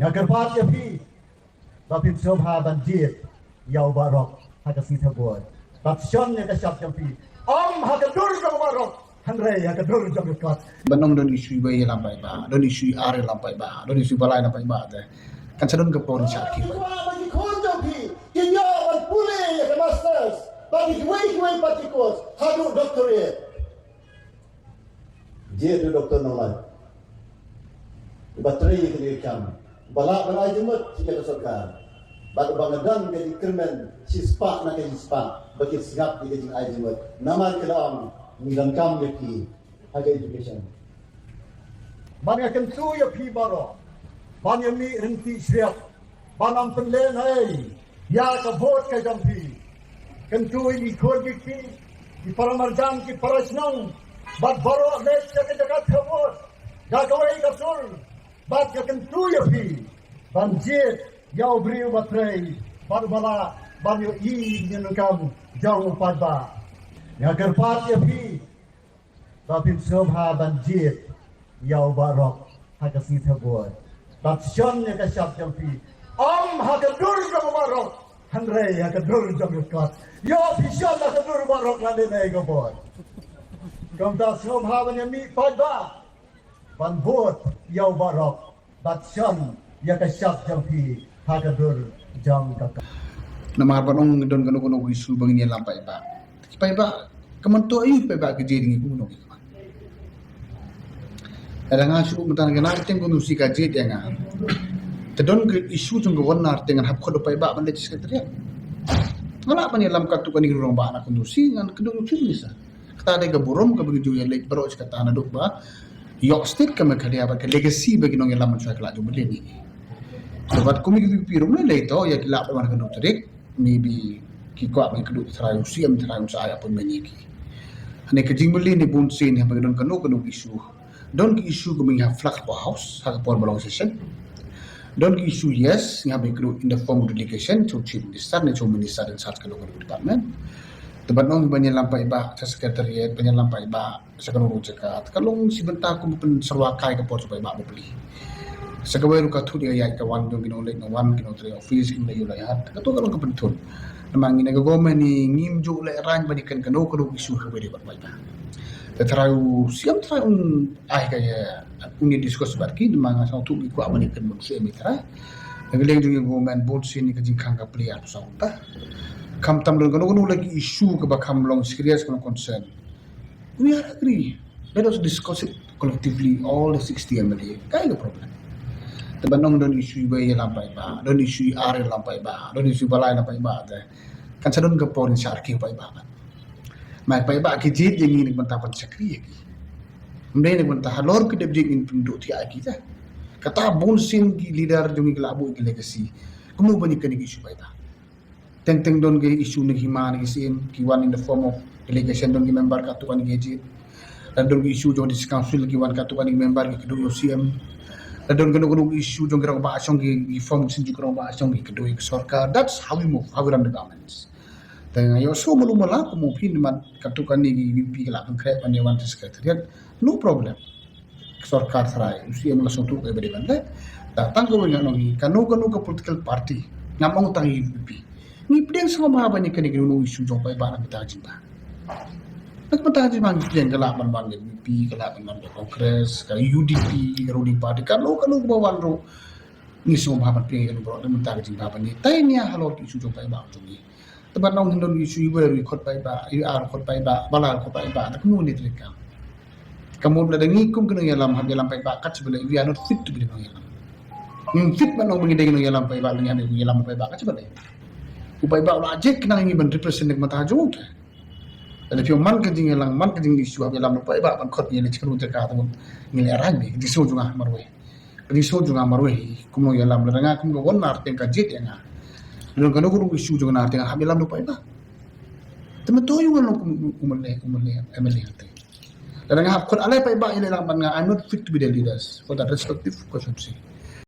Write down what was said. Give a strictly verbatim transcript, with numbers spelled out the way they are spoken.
Nga kyrpad ïa phi ba phin sngewbha ban jied ïa u Bah Rock ha ka sngi Thabor. Bad shon ïa ka shap jong phi. Ym ha ka dur jong u Bah Rock, hynrei ha ka dur jong ka kot. Ban ong don issue ba ïalam paidbah, don issue ar ïalam paidbah, don issue ba lai ïalam paidbah te. Kan sa don ka por sha ki. Ba ki khun jong phi kin ïoh ban pule ïa ka masters, ba ki kiwei kiwei pat ki course haduh doctorate. Jied u doktor nonglait uba trei ïa kane ka kam, uba lah ban ai jingmut ïa ka sorkar, bad uba nga don ka jingkyrmen shispah na ka shispah ba kin sngap ïa ka jingai jingmut. Namar ka long ngi donkam ïa ki ha ka education. Bad nga kyntu ïa phi baroh ban ïa mih ryntih shriap, ban ym pynlehnohei ïa ka vote ka jong phi. Kyntu ïa ki khun ki kti, ki para marjan, ki para shnong bad baroh leit sha ka jaka thep vote da kawei ka sur. Bad nga kyntu ïa phi ban jied ïa u briew ba trei bad uba lah ban ïohi ïa ka kam jong u paidbah. Nga kyrpad ïa phi ba phin sngewbha ban jied ïa u Bah Rock ha ka sngi Thabor. Bad shon ïa ka shap jong phi, ym ha ka dur jong u Bah Rock, hynrei ha ka dur jong ka kot. Ïoh phi shon ha ka dur u Bah Rock lane ha ka bor. Kumta sngewbha ban ïa mih paidbah ban vote ïa u Bah Rock. Bad shon ïa ka shap jong phi ha ka dur jong ka kam. Namar ban ong don kano kano ka issue ba ngin ïalam paidbah. Ki paidbah, ka mynta ïa ki paidbah ki jied ngi kumno ki. Lada nga shu mynta nga na teng ko nusi ka jied ïa nga. Te don ka issue jong ka wan na teng ngan hap khot u paidbah ban leit secretariat. Nga lah ban ïalam katto katne ki rangbah na ko nusi ngan kynduh ïa u Chief Minister. Kata dei ka burom kaba ngi ju ïaleit baroh shi katta naduh ba ïoh state ka Meghalaya bad ka legacy ba ki nongïalam mynshuwa ka la ju mlien ïa ngi. Te bad kum ki VPP ruh lei lei to ïa ki lah ban wan kano tarik, maybe ki kwah ban kynduh trai u CM, trai un sa ai appointment ïa ki. Hangne ka jingmlien ne bun sien haba ngi don kano kano issue. Don ki issue kaba ngi hap flag hapoh House ha ka por ba long session. Don ki issue, yes, ngi hap ban kynduh in the form of delegation to Chief Minister ne to Minister in charge kano kano department. Te ban ong ban ïalam paidbah sha secretariat, ban ïalam paidbah sha kano kano jaka. Te ka long shi bynta kum pynsyrwa kai ka por sha paidbah bapli. Sa kawei ruh ka thut ïa ka ïaid ka wan jong ki nongleit nongwan, ki nongtrei office, ki nongleit ïa u lait hat. Kato ka long ka pynthut. Namar ngi na ka government ngi ngim ju lehraiñ ban ïakren kano kano issue kaba dei bad paidbah. Te trai u CM trai un ai ka ïa un ïa discuss bad ki, namar nga sngewthuh ki kwah ban ïakren bad u CM trai. Na ka liang jong ngi government bun sien ka jingkhang ka plie ar phew saw kynta. Khamtam don kano kano la ki issue kaba kham long serious, kano concern. We are agree. Let us discuss it collectively, all the sixty MLA. Kaei ka problem? Te ban ong don issue ba ïalam paidbah, don issue ar ïalam paidbah, don issue ba lai ïalam paidbah te. Kan sa don ka por ngin sa arki paidbah. Mai paidbah ki jied ïa ngi na ka bynta ban shakri ïa ki. Ym dei na ka bynta halor ki dep jied ngin pynduh thiah ïa ki te. Kata bun sien ki leader jong ngi ki la buh ki legacy. Kumno ban ïakren ïa ki issue paidbah? Teng teng don ki issue na ki hima na ki sien, ki wan in the form of delegation, don ki member katto katne ki jied. La don ki issue jong District Council ki wan katto katne ki member ki kynduh ïa u CM. La don kano kano ki issue jong ki rangbah shong ki, ki form ki seng jong ki rangbah shong ki kynduh ïa ki sorkar. That's how we move, how we run the governments. Te nga ïohsngew malu mala kumno phi namar katto katne ki VPP ki la pynkhreh ban ïa wan sha secretariat. No problem. Sorkar trai, u CM la sngewthuh ka ba dei ban leh. Tang kawei ngan ong hi, kano kano ka political party, ngam ong tang hi VPP. Ngi pdiang sngewbha ban ïakren ïa kano kano issue jong paidbah na ka bynta ka jingbha. Na ka bynta ka jingbha ngi pdiang, ka lah ban wan ka VPP, ka lah ban wan ka Congress, ka UDP, ka ruling party, kano kano kaba wan ruh. Ngi sngewbha ban pdiang ïa kano baroh na ka bynta ka jingbha ban ïatai nia halor ki issue jong paidbah jong ngi. Te ban ong don issue iwei ruh i khot paidbah, i ar khot paidbah, ba lai khot paidbah, te kumno ne trei kam. Ka mut lada ngi kum ki nongïalam hap ïalam paidbah kat shaba lei, we are not fit to be nongïalam. Ngim fit ban ong ba ngi dei ki nongïalam paidbah, ngi hap ïalam paidbah kat shaba lei. U paidbah u la jied khnang ngi ban represent na ka bynta jong u te. Lada phi man ka jingïalang, man ka jing issue hap ïalam paidbah ban khot ngi leit sha kano jaka te ngi lehrain, ngi shu jong nga marwei. Ka jingsngew jong nga marwei, kum nongïalam, lada nga kum ka Wan Narteng ka jied ïa nga. Lada kano kano ka issue jong Narteng hap ïalam da u paidbah. Te mynta ïa nga long kum u MLA, u MLA, MLA Narteng. Lada nga hap khot alai paidbah ïa leh lang bad nga, I'm not fit to be the leaders for that respective constituency.